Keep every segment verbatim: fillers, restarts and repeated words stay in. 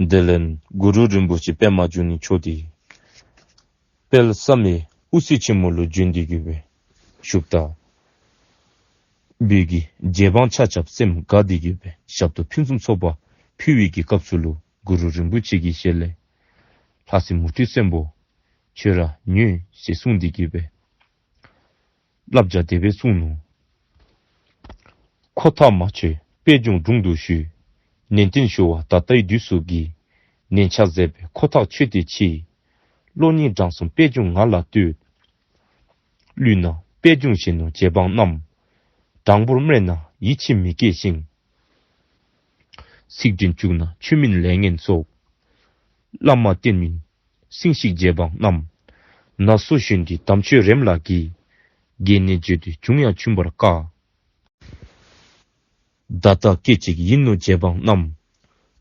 དེ་ལས་གུ་རུ་རིན་པོ་ཆེ་པདྨ་འབྱུང་གནས་མཆོག་འདི་དཔལ་བསམ་ཡས་དབུ་རྩེ་ཆེན་མོ་ལུ་བྱོན་ཏེ་གི་སྦེ་བཞུགསཔ་ད་བོད་ཀྱི་རྗེ་འབངས་ཆ་ཁྱབ་སེམས་དགའ་སྟེ་གི་སྦེ་ཞབས་ཏོག་ཕུན་སུམ་ཚོགས་པ་ཕུལ་བའི་གི་སྐབས་སུ་ལུ་གུ་རུ་རིན་པོ་ཆེ་གི་ཞལ་ལས། ལྷ་སྲིན་མུ་ཏིག་སྲིན་པོ་ཁྱོད་ར་ཉོན་ཞེས་གསུངས་ཏེ་གི་སྦེ་བསླབ་བྱ་དེ་སྦེ་གསུངས་ནུག། ཁོ་ཐག་མ་ཆོད་པད་འབྱུང་དྲུང་དུ་ཞུས། ནན་ཏན་ཞུ་བ་ད་ལྟའི་དུས་སུ་གི། ནན་ཆགས་མཛད་པས་ཁོ་ཐག་ཆོད་དེ་ཕྱིས། བློ་སྙིང་བྲང་གསུམ་པད་འབྱུང་ང་ལ་གཏོད། གླུད་ན་པད་འབྱུང་བཞེས་ནོ་རྗེ་འབངས་རྣམས། དྲང་པོར་སྨྲས་ན་ཡིད་ཆེས་མི་སྐྱེ་ཞིང་། ཚིག་དྲིན་བཅུག་ན་ཆོས་མིན་ལས་ངན་སོགས། བླ་མ་བསྟེན་མིན་སྲིང་ཞིག་རྗེ་འབངས་རྣམས། ན་སོ་གཞོན་འདི་དམ་ཆོས་རེམ་ལགས་ཀྱིས། རྒས་ནས་བརྗོད་དུས་བྱུང་ཡང་འཆུན་པར་དཀའ། བརྡ་རྟགས་སྐད་ཅིག་ཡིན་ནོ་རྗེ་འབངས་རྣམས།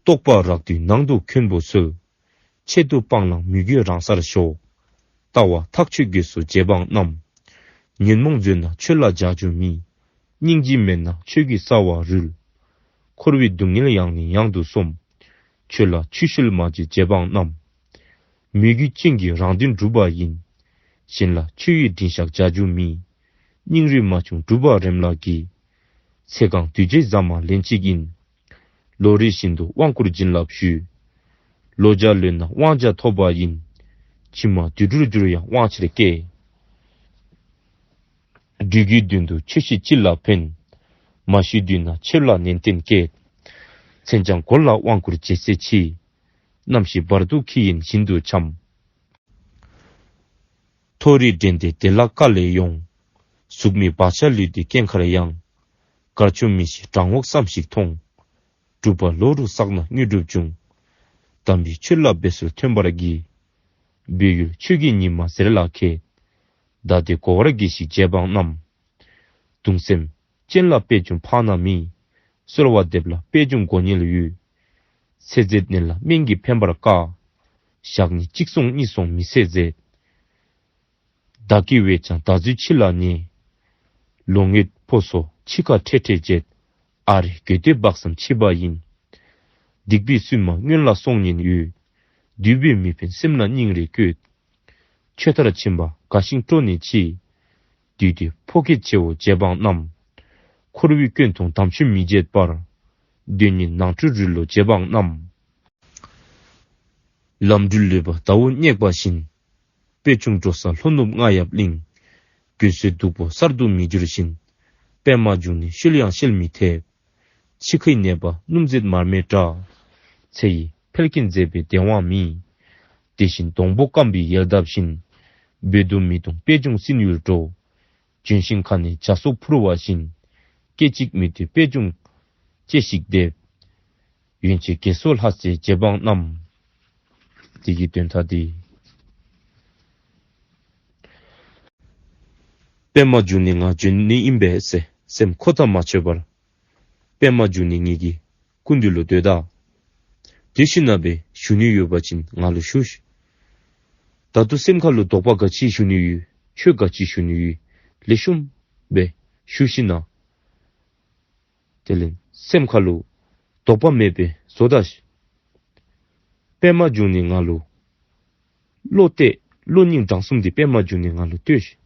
རྟོགས་པ་རགས་བསྡུས་ནང་དུ་འཁོན་པོ་སོལ། ཆེད་དུ་སྤང་བླང་མོས་གུས་རང་སར་ཞོག། ལྟ་བ་ཐག་ཆོད་དགོས་སོ་རྗེ་འབངས་རྣམས། ཉོན་མོངས་འཛོལ་ན་ཆོས་ལ་བྱ་རྒྱུ་མེད། སྙིང་རྗེ་མེད་ན་ཆོས་ཀྱི་རྩ་བ་རུལ། འཁོར་བའི་སྡུག་བསྔལ་ཡང་ནས་ཡང་དུ་སོམས། ཆོས་ལ་ཆུད་ཟོས་མ་བྱེད་རྗེ་འབངས་རྣམས། མོས་གུས་ཅན་གྱིས་རང་དོན་སྒྲུབ་པ་ཡིན། གཞན་ལ་ཆོས་ཡི་འགྲན་ཞག་བྱ་རྒྱུ་མེད། སྙིང་རུས་མ་ཆུང་གྲུབ་པ་རེམ་ལགས་ཀྱིས། ཚེ་གང་དུས་རྗེས་ཟ་མ་ལན་གཅིག་ཡིན། ལོ་རེ་བཞིན་དུ་དབང་བསྐུར་བྱིན་རླབས་ཞུ། ལོ་བརྒྱ་ལོན་ན་དབང་བརྒྱ་ཐོབ་པ་ཡིན། ཕྱི་མ་དུད་འགྲོར་འགྱུར་ཡང་དབང་ཆེར་སྐྱེ། སྒྲིག་གི་མདུན་དུ་ཆོས་བཤད་ཅི་ལ་ཕན། མ་ཤེས་དུས་ན་ཆོས་ལ་ནན་ཏན་བསྐྱེད། མཚན་བྱང་སྒོ་ལ་དབང་བསྐུར་རྗེས་ཚེ་ཕྱི། ནམ་ཞིག་བར་དུ་ཁྱི་ཡིན་བཞིན་དུ་འཁྱམས། མཐོ་རིས་འགྲན་ཏེ་བདེ་བླག་དཀའ་ལས་ཡོང་། གཟུགས་མེད་བག་ཆགས་ལུས་ཏེ་སྐྱེངས་ཁར་ཡང་། གར་ཆུང་མི་ཤེས་གྲང་འོག་བསམ་ཞིག་མཐོང་། སྒྲུབ་པ་ལོ་རུ་བསགས་ན་དངོས་གྲུབ་འབྱུང་། དམ་པའི་ཆོས་ལ་འབད་སྲོལ་ཐོན་པར་གྱིས། བོད་ཡུལ་ཆོས་ཀྱི་ཉི་མ་ཟེར་ལ་མཁས། ད་ལྟའི་གོ་བར་གྱིས་ཤིག་རྗེ་འབངས་རྣམས། གདུང་སེམས་ཅན་ལ་པད་འབྱུང་ཕངས་ན་མེད། གསོལ་བ་འདེབས་ལ་པད་འབྱུང་དགོ་ཉེན་ཡོད། ཚེ་ཟད་ནད་ལ་སྨན་གྱིས་ཕན་པར་དཀའ། ཞག་ནི་གཅིག་སོང་གཉིས་སོང་མི་ཚེ་ཟད། བདག་གི་འོད་ཀྱང་ད་གཟོད་ཕྱི་ལ་ཉེ། ལོ་ངན་ཕོ་སོ་འཆི་ཁ་ཁྲེ་ཁྲེ་བྱེད། ཨ་རེ་དགོས་འདོད་བག་ཙམ་མཆིས་པ་ཡིན། སྡིག་པའི་བསུན་མ་སྔོན་ལ་སོང་ཉེན་ཡོད། འདུས་པས་མི་ཕན་སེམས་ལ་སྙིང་རེ་བསྐྱེད། ཆོས་མཐར་ཕྱིན་པ་དགའ་ཞིང་སྤྲོ་ནས་མཆི། དུས་དེ་ཕོ་སྐྱེད་བྱེའོ་རྗེ་འབངས་རྣམས། འཁོར་བའི་སྐྱོན་མཐོང་དམ་ཆོས་མི་བརྗེད་པར། དོན་གཉེར་ནང་ཁྲོལ་རུལ་ལོ་རྗེ་འབངས་རྣམས། ལམ་འགྲུལ་ལུས་པ་ཟླ་བོ་སྙེགས་པ་བཞིན། པད་འབྱུང་འགྲོ་ས་ལྷོ་ནུབ་རྔ་ཡབ་གླིང་། རྒྱུ་ཚོའི་སྡུག་པོ་གསར་དུ་མི་འགྱུར་བཞིན། པདྨ་འབྱུང་གནས་བཤོལ་ཡང་བཤོལ་མི་ཐེབས། འཆི་ཁའི་ནད་པ་སྣུམ་ཟད་མར་མེ་འདྲ། ཚེ་ཡི་འཕེལ་རྐྱེན་མཛད་པའི་བདེ་དབང་མེད། དེ་བཞིན་སྡོང་པོ་སྐམ་པའི་ཡལ་འདབ་བཞིན། འབོད་དུ་མི་གཏོང་པད་འབྱུང་སྲིན་ཡུལ་འགྲོ། ལྗོན་ཤིང་ཁ་ནས་བྱ་སོགས་འཕུར་བ་བཞིན། སྐད་ཅིག་མི་སྡོད་པད་འབྱུང་བཅད་ཞིག་འདེབས། ཡོན་ཆེ་དགེ་ཚོགས་ལྷ་སྲས་རྗེ་འབངས་རྣམས། དེ་གི་དོན་དག་འདི། པདྨ་འབྱུང་གནས་ང་འབྱོན་ནི་ཨིན་པས་ཟེར་སེམས་ཁོ་ཐག་མ་ཆོད་པར། པདྨ་འབྱུང་གནས་ངེ་གི་སྐུ་མདུན་ལུ་སྡོད་ད། དེ་ཞིན་ན་སྦེ་ཞུ་ནི་ཡོད་པ་ཅིན་ང་ལུ་ཞུ་ཤིག། ད་ལྟོ་སེམས་ཁ་ལུ་དོགས་པ་ག་ཅི་ཞུ་ནི་ཡོད། ཆོས་ག་ཅི་ཞུ་ནི་ཡོད། ལེགས་ཤོམ་སྦེ་ཞུ་ཞིན་ན། དེ་ལས་སེམས་ཁ་ལུ་དོགས་པ་མེད་པའི་བཟོ་ད་ཤིག། པདྨ་འབྱུང་གནས་ང་ལུ་བློ་གཏད། བློ་སྙིང་བྲང་གསུམ་འདི་པདྨ་འབྱུང་གནས་ང་ལུ་གཏད་ཤིག།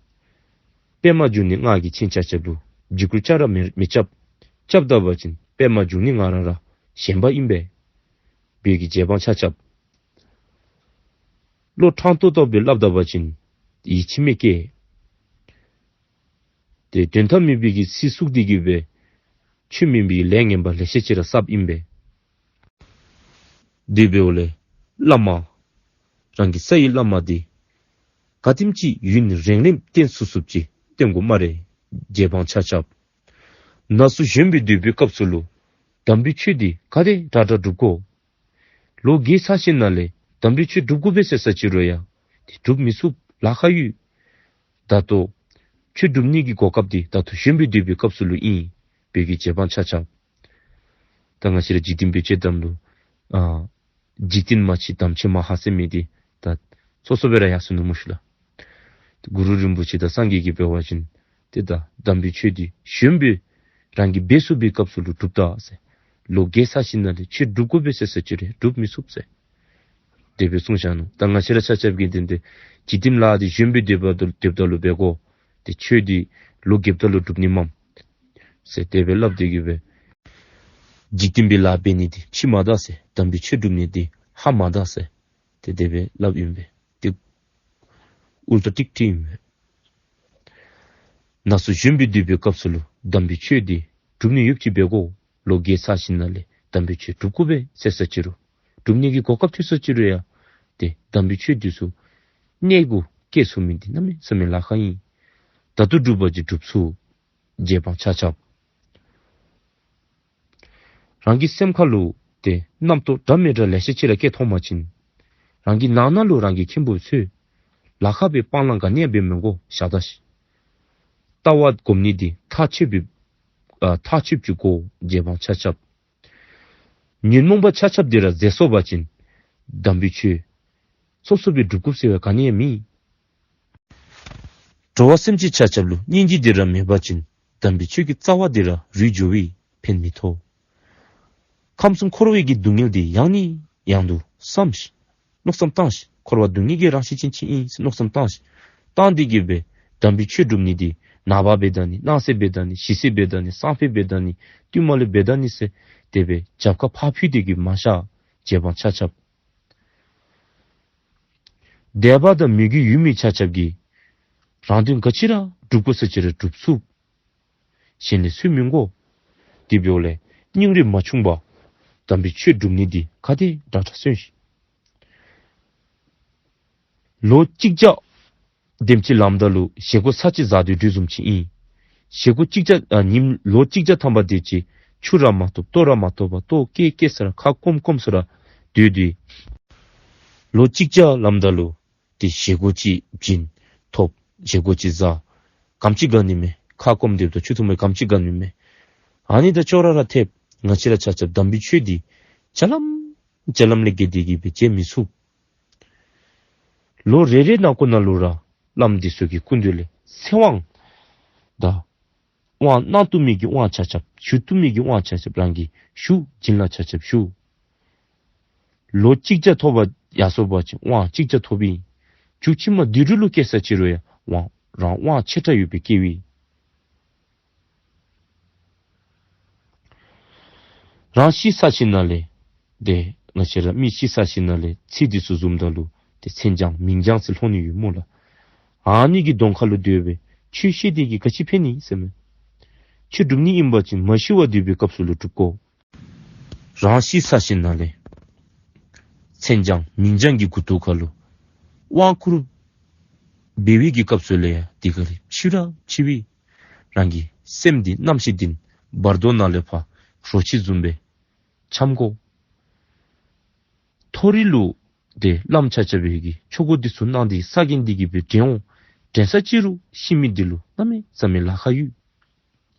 པདྨ་འབྱུང་གནས་ང་གིས་ཁྱེད་ཆ་ཁྱབ་ལུ་འཇིགས་སྐུལ་རྐྱབ་ར་མི་མི་རྐྱབ། རྐྱབ་ད་པ་ཅིན་པདྨ་འབྱུང་གནས་ང་ར་ར་ཞེན་པ་ཨིན་པས། བོད་ཀྱི་རྗེ་འབངས་ཆ་ཁྱབ། བློ་ཕྲང་ཏོག་ཏོ་སྦེ་སླབ་ད་པ་ཅིན་ཡིད་ཆེས་མི་སྐྱེ། ཏེ་དོན་དག་མེད་པའི་གི་སྲིད་ཚུགས་འདི་གིས་སྦེ་ཆོས་མེན་པའི་ལས་ངན་པ་ལེ་ཤ་ཅིག་ར་བསགསཔ་ཨིན་པས། དེ་འབདཝ་ལས་བླ་མ་རང་གི་རྩ་བའི་བླ་མ་འདི་ག་དེམ་ཅིག་ཡུན་རིང་རིང་བསྟེན་ཚུགས་ཚུགསཔ་ཅིག་བསྟེན་དགོ་སྨ་རེ། རྗེ་འབངས་ཆ་ཁྱབ། ན་སོ་གཞོན་པའི་སྡོད་པའི་སྐབས་སུ་ལུ་དམ་པའི་ཆོས་འདི་ག་དེ་དྲག་དྲག་སྒྲུབ་དགོ། ལོ་རྒས་ཚར་ཞིནམ་ལས་དམ་པའི་ཆོས་སྒྲུབ་དགོ་པས་ཟེར་ས་ཅིག་རུང་ཡང་དེ་སྒྲུབ་མི་ཚུགས་ལཱ་ཁག་ཡོད། ད་ལྟོ་ཆོས་སྒྲུབ་ནི་གི་གོ་སྐབས་འདི་ད་ལྟོ་གཞོན་པའི་སྡོད་པའི་སྐབས་སུ་ལུ་ཨིན། བོད་ཀྱི་རྗེ་འབངས་ཆ་ཁྱབ། ད་ང་བཅས་ར་འཇིག་རྟེན་པའི་དཔྱེ་གཏམ་ལུ་ཨ་འཇིག་རྟེན་མ་མཆིས་དམ་ཆོས་མ་ཧ་ཟེར་མི་འདི་ད་སོ་སོ་སྦེ་ར་ཡར་སོ་ནུག་སྨོ་ཤིག་ལགས། གུ་རུ་རིན་པོ་ཆེ་དང་སངས་རྒྱས་ཀྱིས་འབད་བ་ཅིན་ཏེ་ད་དམ་པའི་ཆོས་འདི་གཞོན་པའི་རང་གིས་འབད་ཚུགས་པའི་སྐབས་སུ་ལུ་སྒྲུབ་ད་ཟེར། ལོ་བརྒྱད་ཚར་ཞིནམ་ལས་ཆོས་སྒྲུབ་དགོ་པས་ཟེར་ས་ཅིག་རུང་སྒྲུབ་མི་ཚུགས་ཟེར། དེ་སྦེ་གསུངས་བཞག་ནུག། ད་ང་བཅས་ར་ཆ་ཁྱབ་ཀྱིས་དེ་འདི་འཇིག་རྟེན་ལཱ་འདི་གཞོན་པའི་སྡོདཔ་ད་སྡོདཔ་ད་ལུ་འབད་དགོ། ཏེ་ཆོས་འདི་ལོ་རྒསཔ་ད་ལུ་སྒྲུབ་ནི་མས་ཟེར་དེ་སྦེ་སླབ་སྟེ་གི་སྦེ། འཇིག་རྟེན་པའི་ལཱ་འབད་ནི་འདི་ཕྱི་མ་དག་ཟེར། དམ་པའི་ཆོས་སྒྲུབ་ནི་འདི་ཧ་མ་དག་ཟེར། ཏེ་དེ་སྦེ་སླབ་ཨིན་པས། ཏེ་ཨུལ་ཊ་ཊིཀ་ཊི་ཨིན་པས། ནང་སོ་གཞོན་པའི་སྡོད་པའི་སྐབས་སུ་ལུ་དམ་པའི་ཆོས་འདི་སྒྲུབ་ནི་ཡོདཔ་ཅིག་འབད་དགོ། ལོ་བརྒྱད་ཚར་ཞིནམ་ལས་དམ་པའི་ཆོས་སྒྲུབ་དགོ་པས་ཟེར་ས་ཅིག་རུང་སྒྲུབ་ནི་གི་གོ་སྐབས་ཐོབ་ས་ཅིག་རུང་ཡང་ཏེ་དམ་པའི་ཆོས་འདི་ཚུ་གནས་གུ་བསྐྱལ་ཚུགས་མི་འདི་གནམ་མེད་ས་མེད་ལཱ་ཁག་ཨིན། ད་ལྟོ་སྒྲུབ་པ་ཅིན་སྒྲུབ་ཚུགས། རྗེ་འབངས་ཆ་ཁྱབ། རང་གི་སེམས་ཁ་ལུ་ཏེ་རྣམ་རྟོག་འདྲ་མི་འདྲ་ལེ་ཤ་ཅིག་ར་སྐྱེ་ཐོན་པ་ཅིན། རང་གི་ནང་ན་ལུ་རང་གི་མཁན་པོ་ཚུ་ལཱ་ཁག་སྦེ་སྤང་བླང་ག་ནི་ཡང་འབད་མི་དགོ་ཤ་ད་ཤིག། ལྟ་བ་སྒོམ་ནི་འདི་ཐག་ཆོད་པའི་ཨ་ཐག་ཆོད་ཅིག་དགོ། རྗེ་འབངས་ཆ་ཁྱབ། ཉོན་མོངས་པ་ཆ་ཁྱབ་འདི་ར་ཟད་སོང་པ་ཅིན་དམ་པའི་ཆོས་སོ་སོ་སྦེ་སྒྲུབ་དགོཔ་ཟེར་བ་ག་ནི་ཡང་མེད། འགྲོ་བ་སེམས་ཅན་ཆ་ཁྱབ་ལུ་སྙིང་རྗེ་འདི་ར་མེད་པ་ཅིན་དམ་པའི་ཆོས་ཀྱི་རྩ་བ་འདི་ར་རུལ་འགྱོ་བས་ཕན་མི་ཐོགས། ཁམས་གསུམ་འཁོར་བའི་གི་སྡུག་བསྔལ་འདི་ཡང་ནས་ཡང་དུ་བསམ་ཤིག། མནོ་བསམ་བཏང་ཤིག། འཁོར་བ་སྡུག་བསྔལ་གྱི་རང་བཞིན་ཅན་ཅིག་ཨིན་ཟེར་མནོ་བསམ་བཏང་ཤིག། བཏང་སྟེ་གི་སྦེ་དམ་པའི་ཆོས་སྒྲུབ་ནི་འདི་ནངས་པ་འབད་ད་ནི་གནངས་ཚེ་འབད་ད་ནི་ཞེ་ཚེ་འབད་ད་ནི་སང་ཕོད་འབད་ད་ནི་ཏུས་མ་ལུ་འབད་ད་ནི་ཟེར་དེ་སྦེ་རྒྱབ་ཁར་ཕར་ཕུད་དེ་གི་མ་བཞག། རྗེ་འབངས་ཆ་ཁྱབ། དད་པ་དང་མོས་གུས་ཡོད་མི་ཆ་ཁྱབ་ཀྱིས་རང་དོན་ག་ཅི་ར་སྒྲུབ་དགོ་ས་ཅིག་ར་སྒྲུབ་ཚུགས། གཞན་ལས་སུ་མི་དགོ། དེ་འབདཝ་ལས་སྙིང་རུས་མ་ཆུང་བར་དམ་པའི་ཆོས་སྒྲུབ་ནི་འདི་ག་དེ་དྲག་དྲག་བརྩོན་ཤིག། ལོ་གཅིག་བརྒྱ་དེམ་ཅིག་ལངམ་ད་ལུ་བཞེས་སྒོ་ཚར་གཅིག་བཟའ་སྡོད་དོ་བཟུམ་ཅིག་ཨིན། བཞེས་སྒོ་གཅིག་བརྒྱ་ཨ་ཉིནམ་ལོ་གཅིག་བརྒྱ་ཐམ་པ་དེ་ཅིག་ཆུ་ར་མ་ཐོབ་ལྟོ་ར་མ་ཐོབ་པར་ལྟོ་བཀྱེས་བཀྱེས་ས་ར་ཁ་སྐོམ་སྐོམ་ས་ར་སྡོད་དེ། ལོ་གཅིག་བརྒྱ་ལངམ་ད་ལུ་ཏེ་བཞེས་སྒོ་ཅིག་བྱིན་ཐོབ། བཞེས་སྒོ་ཅིག་བཟའ། གམ་ཅིག་ག་ནི་མས། ཁ་སྐོམ་སྡོདཔ་ད་ཆུ་འཐུང་མི་གམ་ཅིག་ག་ནི་མས། ཨ་ནི་དང་ཅོག་ར་ར་འཐདཔ། ང་བཅས་ར་ཆ་ཁྱབ་དམ་པའི་ཆོས་འདི་ཆ་ལམ་ཆ་ལམ་ལས་བརྒལ་ཏེ་གི་སྦེ་བྱེད་མི་ཚུགས། ལོ་རེ་རེ་ནང་འཁོད་ནང་ལུ་ར་བླམ་འདི་ཚུ་གི་སྐུ་མདུན་ལས་ཚེ་དབང་དང་དབང་གནང་བཏུབ་མི་གི་དབང་ཆ་ཁྱབ་ཞུ་བཏུབ་མི་གི་དབང་ཆ་ཁྱབ་རང་གིས་ཞུ། བྱིན་རླབས་ཆ་ཁྱབ་ཞུ། ལོ་གཅིག་བརྒྱ་ཐོབ་པ་ཡར་སོང་པ་ཅིན་དབང་གཅིག་བརྒྱ་ཐོབ་ཨིན། མཇུག་ཕྱི་མ་སྡིག་སྒྲིབ་ལུ་སྐྱེས་ས་ཅིག་རུང་ཡང་དབང་རང་དབང་ཆེ་དྲགས་ཡོད་པའི་སྐྱེ་བ་ཨིན། རང་ཤི་ཚར་ཞིནམ་ལས་ཏེ་ང་བཅས་ར་མི་ཤི་ཚར་ཞིནམ་ལས་ཚེ་འདི་ཚུ་བཟུངམ་ད་ལུ་ཏེ་མཚན་བྱང་མིང་བྱང་ཟེར་ལྷོད་ནི་ཡོད་སྨོ་ལགས། ཨ་ནི་གི་གདོང་ཁ་ལུ་སྡོད་སྦེ་ཆོས་བཤད་དེ་གིས་ག་ཅི་ཕན་ནི་ཟེར་མས། ཆོས་སྒྲུབ་ནི་ཨིན་པ་ཅིན་མ་ཤི་བར་སྡོད་པའི་སྐབས་སུ་ལུ་སྒྲུབ་དགོ། རང་ཤི་ཚར་ཞིནམ་ལས་མཚན་བྱང་མིང་བྱང་གི་མགུ་ཏོ་ཁ་ལུ་དབང་བསྐུར་འབད་བའི་གི་སྐབས་སུ་ལས་ཡང་དེ་ཁར་ལས་ཕྱི་ར་ཕྱི་བའི་རང་གི་སེམས་འདི་རྣམ་ཤེས་འདི་བར་དོ་ནང་ལས་ཕར་རོ་ཁྱི་བཟུམ་སྦེ་འཁྱམ་དགོ། མཐོ་རིས་ལུ་ཏེ་བླམ་ཆ་ཁྱབ་ཀྱིས་ཆོ་ག་འདི་ཚུ་གནང་སྟེ་ས་གོ་འདི་གིས་སྦེ་འདྲེན་འོང་། འདྲེན་ས་ཅིག་རུང་ཤི་མི་འདི་ལུ་གནམ་མེད་ས་མེད་ལཱ་ཁག་ཡོད།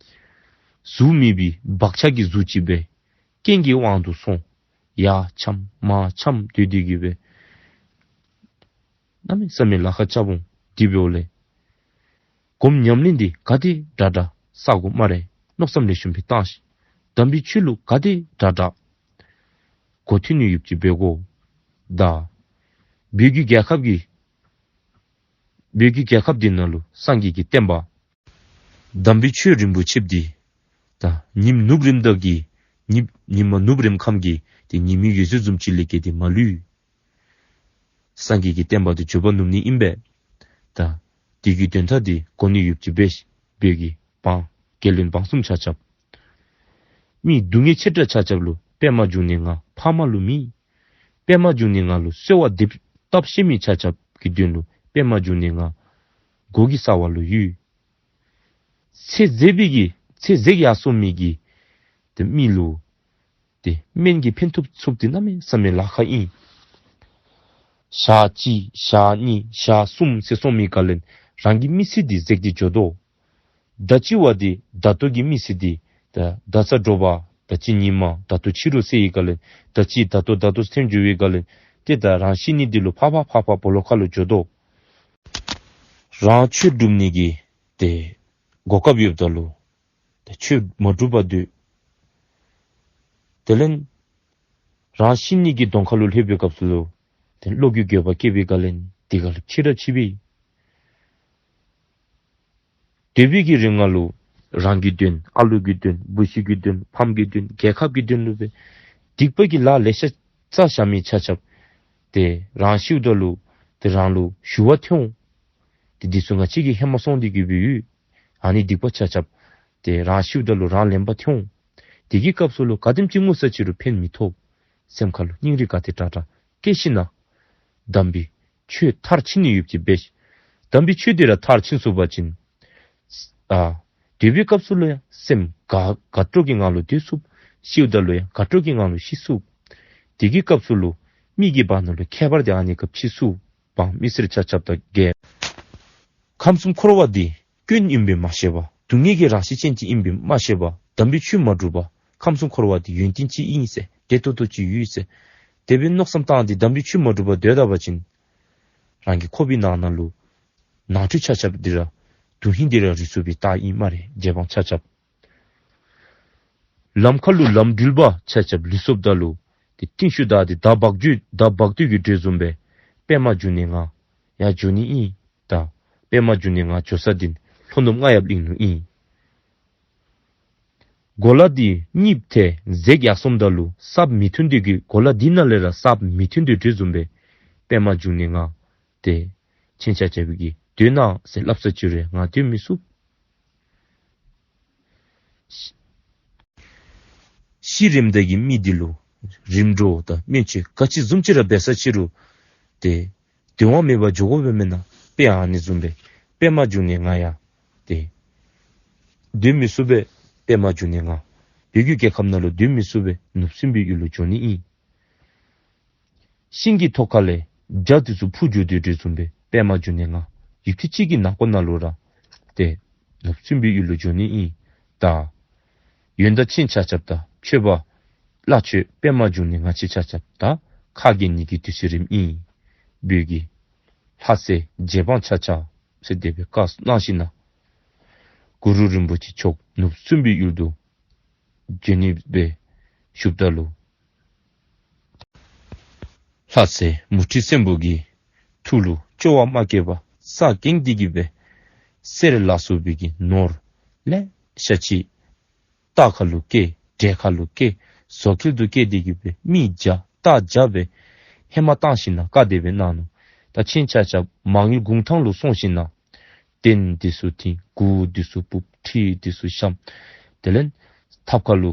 གཟུགས་མེད་པའི་བག་ཆགས་ཀྱི་གཟུགས་ཅིག་སྦེ་རྐྱེན་གྱི་དབང་དུ་སོང་། ཡར་འཁྱམ་མར་འཁྱམ་སྡོད་དེ་གིས་སྦེ་གནམ་མེད་ས་མེད་ལཱ་ཁག་རྐྱབ་འོང་། དེ་འབདཝ་ལས་སྒོམ་ཉམས་ལེན་འདི་ག་དེ་དྲག་དྲག་བསག་དགོ་སྨ་རེ། མནོ་བསམ་ལེགས་ཤོམ་སྦེ་བཏང་ཤིག། དམ་པའི་ཆོས་ལུ་ག་དེ་དྲག་དྲག་མགུ་མཐུད་ནི་ཡོདཔ་ཅིག་འབད་དགོ། ད་བོད་ཀྱི་རྒྱལ་ཁབ་ཀྱི་བོད་ཀྱི་རྒྱལ་ཁབ་འདི་ནང་ལུ་སངས་རྒྱས་ཀྱི་བསྟན་པ་དམ་པའི་ཆོས་རིན་པོ་ཆེ་འདི་ད་ཉིམ་ནུབ་རིམ་ད་གི་ཉིམ་ཉི་མ་ནུབ་རིམ་ཁམས་ཀྱི་ཏེ་ཉི་མའི་འོད་ཟེར་བཟུམ་ཅིག་ལས་བརྒལ་ཏེ་མ་ལུས། སངས་རྒྱས་ཀྱི་བསྟན་པ་འདི་འགྱོ་བ་ནུབ་ནི་ཨིན་པས། ད་དེ་གི་དོན་དག་འདི་གོ་ནི་ཡོདཔ་ཅིག་འབད་ཤིག། བོད་ཀྱི་འབངས་རྒྱལ་བློན་འབངས་གསུམ་ཆ་ཁྱབ། མི་སྡུག་བསྔལ་ཆེ་དྲགས་ཆ་ཁྱབ་ལུ་པདྨ་འབྱུང་གནས་ང་ཕ་མ་ལུ་མེད། པདྨ་འབྱུང་གནས་ང་ལུ་གསོལ་བ་འདེབས་བཏབ་ཤེས་མི་ཆ་ཁྱབ་ཀྱི་དོན་ལུ་པདྨ་འབྱུང་གནས་ང་མགོ་གི་ས་བ་ལུ་ཡོད། ཚེ་ཟད་པའི་གི་ཚེ་ཟད་ཡར་སོང་མི་གི་ཏེ་མི་ལུ་ཏེ་སྨན་གྱིས་ཕན་ཐོགས་ཚུགསཔ་འདི་གནམ་མེད་ས་མེད་ལཱ་ཁག་ཨིན། ཞག་གཅིག་ཞག་གཉིས་ཞག་གསུམ་ཟེར་སོང་མི་ག་ལས་རང་གི་མི་ཚེ་འདི་ཟད་དེ་འགྱོ་དོ། ད་ཅི་བ་འདི་ད་ལྟོ་གི་མི་ཚེ་འདི་ད་ད་ཚ་དྲོ་པ་ད་ཅི་ཉིན་མ་ད་ལྟོ་ཕྱི་རུ་ཟེར་བའི་ག་ལས་ད་ཅི་ད་ལྟོ་ད་ལྟོ་ཐོན་འགྱོ་བའི་ག་ལས་ཏེ་ད་རང་ཤི་ནི་འདི་ལུ་ཕར་ཕར་ཕར་ཕར་སྦོ་ལོགས་ཁ་ལུ་འགྱོ་དོ། རང་ཆོས་སྒྲུབ་ནི་གི་ཏེ་གོ་སྐབས་ཡོདཔ་ད་ལུ་ཏེ་ཆོས་མ་སྒྲུབ་པར་སྡོད། དེ་ལས་རང་ཤི་ནི་གི་གདོང་ཁ་ལུ་ལྷོད་པའི་སྐབས་སུ་ལུ་ཏེ་བློ་གི་འགྱོད་པ་སྐྱེ་བའི་སྒང་ལས་དེ་ཁར་ལུ་ཕྱི་ར་ཕྱི་པས། སྡོད་པའི་གི་རིང་ལུ་རང་གི་དོན་ཨ་ལུ་གི་དོན་བུ་གཞི་གི་དོན་ཕམ་གི་དོན་རྒྱལ་ཁབ་ཀྱི་དོན་ལུ་སྦེ་སྡིག་པ་གི་ལཱ་ལེ་ཤ་རྩ་བཞག་མི་ཆ་ཁྱབ་ཏེ་རང་ཤིཝ་ད་ལུ་ཏེ་རང་ལུ་ཞུ་བ་ཐོན་འོང་། ཏེ་འདི་ཚུ་ང་བཅས་ཀྱིས་ཧེ་མ་སོང་སྟེ་གི་སྦེ་ཡོད། ཨ་ནི་སྡིག་པ་ཆ་ཁྱབ་ཏེ་རང་ཤིཝ་ད་ལུ་རང་ལེན་པ་ཐོན་འོང་། དེ་གི་སྐབས་སུ་ལུ་ག་དེམ་ཅིག་ངུ་ས་ཅི་རུང་ཕན་མི་ཐོགས། སེམས་ཁ་ལུ་སྙིང་རུས་ག་དེ་དྲག་དྲག་བསྐྱེད་ཞིན་ན་དམ་པའི་ཆོས་མཐར་ཕྱིན་ནི་ཡོདཔ་ཅིག་འབད་ཤིག། དམ་པའི་ཆོས་འདི་ར་མཐར་ཕྱིན་ཚུགས་པ་ཅིན་ཨ་སྡོད་པའི་སྐབས་སུ་ལུ་ཡང་སེམས་དགའ་དགའ་སྤྲོ་གི་ངང་ལུ་སྡོད་ཚུགས། ཤིཝ་ད་ལུ་ཡང་དགའ་སྤྲོ་གི་ངང་ལུ་ཤི་ཚུགས། དེ་གི་སྐབས་སུ་ལུ་མི་གི་བར་ན་ལུ་ཁྱད་པར་དེ་ཨ་ནི་སྐབས་ཕྱིས་ཚུགས། འབངས་མི་སེར་ཆ་ཁྱབ་དང་རྒྱལ། ཁམས་གསུམ་འཁོར་བ་འདི་སྐྱོན་ཨིནམ་སྦེ་མ་ཤེས་པར་སྡུག་བསྔལ་གྱི་རང་བཞིན་ཅན་ཅིག་ཨིནམ་སྦེ་མ་ཤེས་པར་དམ་པའི་ཆོས་མ་སྒྲུབ་པར་ཁམས་གསུམ་འཁོར་བ་འདི་ཡོན་ཏན་ཅིག་ཨིན་ཟེར་བདེ་ཏོག་ཏོ་ཅིག་ཡོད་ཟེར་དེ་སྦེ་མནོ་བསམ་བཏང་སྟེ་དམ་པའི་ཆོས་མ་སྒྲུབ་པར་སྡོད་ད་པ་ཅིན་རང་གི་ཁོག་པའི་ནང་ན་ལུ་ནང་ཁྲོལ་ཆ་ཁྱབ་འདི་ར་དོན་ཧིང་འདི་ར་རུལ་སོང་བའི་རྟགས་ཨིན་སྨ་རེ། རྗེ་འབངས་ཆ་ཁྱབ། ལམ་ཁ་ལུ་ལམ་འགྲུལ་པ་ཆ་ཁྱབ་ལུས་སོངམ་ད་ལུ་ཏེ་རྟིང་ཤུལ་བདའ་སྟེ་མདའ་འབག་འགྱོ་མདའ་འབག་སྡོད་ཀྱི་འདྲེ་བཟུམ་སྦེ་པདྨ་འབྱུང་གནས་ང་ཡར་འགྱོ་ནི་ཨིན། ད་པདྨ་འབྱུང་གནས་ང་འགྱོ་ས་འདི་ལྷོ་ནུབ་རྔ་ཡབ་གླིང་ལུ་ཨིན། གོ་ལ་འདི་གཉིསཔ་ཐལ་ཟེགས་ཡར་སོངམ་ད་ལུ་གསརཔ་མི་ཐོན་ཏེ་གི་གོ་ལ་འདི་ནང་ལས་ར་གསརཔ་མི་ཐོན་ཏེ་འདྲེ་བཟུམ་སྦེ་པདྨ་འབྱུང་གནས་ང་ཏེ་ཁྱེད་ཆ་ཁྱབ་ཀྱིས་སྡོད་གནང་ཟེར་སླབ་ས་ཅི་རུང་ང་སྡོད་མི་ཚུགས། ཤི་རནམ་ད་གི་མི་འདི་ལུ་རིམ་གྲོ་དང་སྨན་བཅོས་ག་ཅི་བཟུམ་ཅིག་ར་འབད་ས་ཅི་རུང་ཏེ་སྡོད་དབང་མེད་པར་འགྱོ་དགོ་པས་མེན་ན། དཔེ་ཨ་ནི་བཟུམ་སྦེ་པདྨ་འབྱུང་གནས་ང་ཡང་ཏེ་སྡོད་མི་ཚུགས་པས། པདྨ་འབྱུང་གནས་ང་བོད་ཀྱི་རྒྱལ་ཁབ་ནང་ལུ་སྡོད་མི་ཚུགས་པས། ནུབ་སྲིན་པོའི་ཡུལ་ལུ་འགྱོ་ནི་ཨིན། ཤིང་གི་ཐོག་ཁ་ལས་བྱ་འདི་ཚུ་འཕུར་འགྱོ་དོ་འདྲ་བཟུམ་སྦེ་པདྨ་འབྱུང་གནས་ང་ཡུདཔ་ཐེངས་ཅིག་གི་ནང་འཁོད་ནང་ལུ་ར་ཏེ་ནུབ་སྲིན་པོའི་ཡུལ་ལུ་འགྱོ་ནི་ཨིན། ད་ཡོན་བདག་ཁྱེད་ཆ་ཁྱབ་དང་ཆོས་པ་བླ་མཆོད་པདྨ་འབྱུང་གནས་ང་བཅས་ཆ་ཁྱབ་ད་ཁ་གྱེས་ནི་གི་དུས་ཚོད་རནམ་ཨིན། བོད་ཀྱི་ལྷ་སྲས་རྗེ་འབངས་ཆ་ཁྱབ་ཟེར་དེ་སྦེ་བཀའ་གནང་ཞིན་ན་གུ་རུ་རིན་པོ་ཆེ་མཆོག་ནུབ་སྲིན་པོའི་ཡུལ་དུ་འགྱོ་ནི་སྦེ་བཞུགསཔ་ད་ལུ་ལྷ་སྲས་མུ་ཁྲི་སྲིན་པོ་གི་ཐུགས་ལུ་སྐྱོ་བ་མ་སྐྱེས་པར་ས་གང་དེ་གི་སྦེ་གསེར་ལ་སོགས་པའི་གི་ནོར་ལེ་ཤ་ཅིག་རྟ་ཁ་ལུ་བཀལ་འདྲེ་ཁ་ལུ་བཀལ་ཟོག་ཁལ་དུ་བཀལ་དེ་གི་སྦེ་མི་བརྒྱ་རྟ་བརྒྱ་སྦེ་ཧེ་མ་བཏང་ཞིན་ན་བཀའ་དེ་སྦེ་གནང་ནུག། ད་ཁྱེད་ཆ་ཁྱབ་མང་ཡུལ་གུང་ཐང་ལུ་སོང་ཞིན་ན་རྟེན་འདི་ཚུ་བཏིང་གུར་འདི་ཚུ་ཕུབ་ཁྲི་འདི་ཚུ་བཤམས། དེ་ལས་ཐབ་ཁ་ལུ་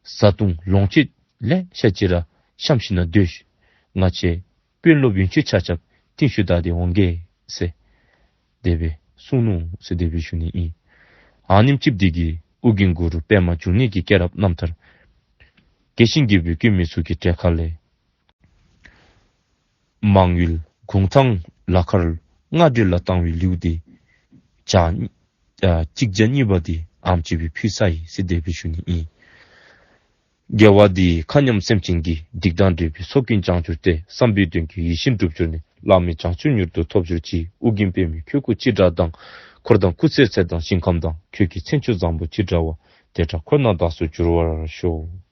བཟའ་བཏུང་ལོངས་སྤྱོད་ལེ་ཤ་ཅིག་ར་བཤམས་ཞིན་ན་སྡོད་ཤིག། ང་བཅས་དཔོན་སློབ་ཡོན་མཆོད་ཆ་ཁྱབ་རྟིང་ཤུལ་བདའ་སྟེ་འོང་གེ་ཟེར་དེ་སྦེ་གསུངས་ནུག་ཟེར་དེ་སྦེ་ཞུ་ནི་ཨིན། ཨ་ནེམ་ཅིག་འདི་གིས་ཨོ་རྒྱན་གུ་རུ་པདྨ་འབྱུང་གནས་ཀྱི་སྐྱེས་རབས་རྣམ་ཐར་རྒྱས་ཤིང་རྒྱས་པའི་བཀོད་མི་ཚུ་གི་གྲལ་ཁ་ལས་མང་ཡུལ་གུང་ཐང་ལ་མཁར་རྔ་སྒྲོལ་ལ་བཏང་བའི་ལེའུ་འདི་ཆ་ཨ་གཅིག་བརྒྱ་གཉིས་པ་འདི་ཨ་ནེམ་ཅིག་སྦེ་ཕུལ་ཚར་ཡི་ཟེར་དེ་སྦེ་ཞུ་ནི་ཨིན། དགེ་བ་འདིས་མཁའ་མཉམ་སེམས་ཅན་གྱི། སྡིག་དང་འདྲེས་པའི་ཚོགས་ཀུན་བྱང་གྱུར་ཏེ། བསམ་པའི་དོན་གྱི་ཡིད་བཞིན་འགྲུབ་གྱུར་ནས། བླ་མེད་བྱང་ཆུབ་མྱུར་དུ་ཐོབ་གྱུར་ཅིག། ཨོ་རྒྱན་པདྨའི་ཁྱེའུ་སྐུ་ཅི་འདྲ་དང་། འཁོར་དང་སྐུ་ཚེའི་ཚད་དང་ཞིང་ཁམས་དང་། ཁྱོད་ཀྱི་མཚན་མཆོག་བཟང་པོ་ཅི་འདྲ་བ། དེ་འདྲ་འཁོར་ན་བདག་སུ་འགྱུར་བར་ཤོག།